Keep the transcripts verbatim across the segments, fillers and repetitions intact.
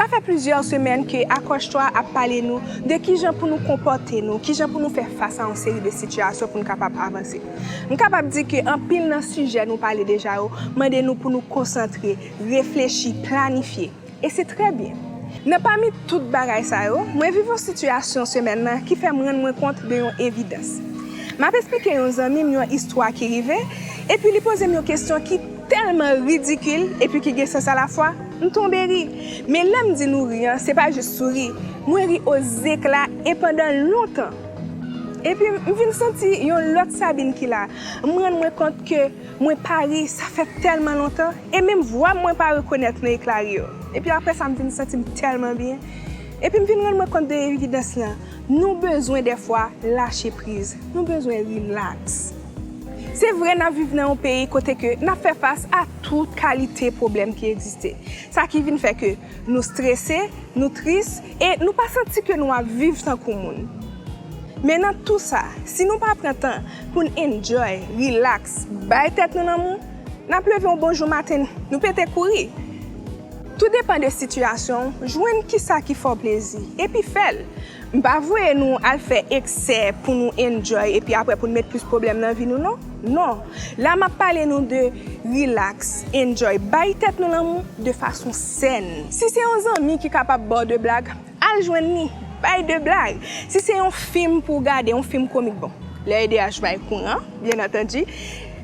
Fè plizyè semèn ke Accroche-toi ap pale nou de kijan pou nou konpòte nou, kijan pou nou fè fas a yon seri de sitiyasyon pou nou kapab avanse. M kapab di ke anpil nan sijè nou pale deja yo mande nou pou nou konsantre, reflechi, planifye. E se trè byen. Nan pami tout bagay sa yo, mwen viv yon sitiyasyon semèn nan ki fè m rann mwen kont de yon evidans. M ap esplike yon zanmi m yon istwa ki rive, epi li poze m yon kesyon ki tèlman ridikil epi ki gen sans alafwa, m tonbe ri. Men lè m di nou ri an, se pa jis souri. Mwen ri ozekla e pandan lontan. Epi m vin santi yon lòt Sabine ki la. M rann mwen kont ke mwen pa ri, sa fè tèlman lontan. E menm vwa m mwen pa rekonèt nan ekla ri yo. Epi apre sa, m vin santi m tèlman byen. Epi m vin rann mwen kont de evidans lan. Nou bezwen dèfwa lache priz. Nou bezwen rilaks. Se vre n ap viv nan yon peyi kote ke n ap fè fas a tout kalite pwoblèm ki egziste. Sa ki vin fè ke nou strese, nou tris, e nou pa santi ke nou ap viv tankou moun. Men nan tou sa, si nou pa pran tan pou n enjoy, rilaks, bay tèt nou lanmou, n ap leve yon bon jou maten, nou pete kouri. Tou depann de sitiyasyon w, jwenn kisa ki fè w plezi, epi fè l. M pa voye nou al fè eksè pou nou enjoy epi apre pou n met plis pwoblèm nan vi nou, non. Non. La m ap pale nou de rilaks, enjoy, bay tèt nou lanmou de fason sèn. Si se yon zanmi ki kapab ba w de blag, al jwenn li, bay de blag. Si se yon fim pou w gade, yon fim komik, bon, lè E D H bay kouran, byen antandi,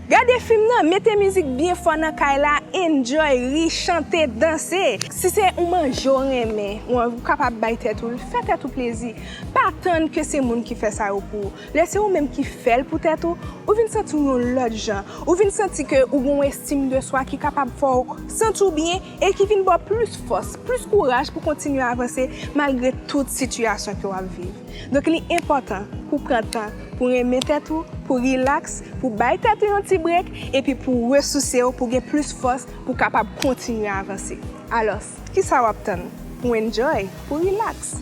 gade fim nan, mete mizik byen fò nan kay la, enjoy, ri, chante, danse. Si se yon manje w renmen, ou anvi, ou kapab bay tèt ou l, fè tèt ou plezi. Pa tann ke se moun ki fè sa yo pou ou. Lè se ou menm ki fè l pou tèt ou, ou vin santi w yon lòt jan. Ou vin santi ke ou gen yon estim de swa ki kapab fè w santi w byen e ki vin ba w plis fòs, plis kouraj pou kontinye avanse malgre tout sitiyasyon ke w ap viv. Donk, li enpòtan pou w pran tan pou renmen tèt ou, pou rilaks, pou bay tèt ou yon ti brek, epi pou w resouse w, pou w gen plis fòs, pou w kapab kontinye avanse. Alò, kisa w ap tann? Pou w enjoy, pou w rilaks.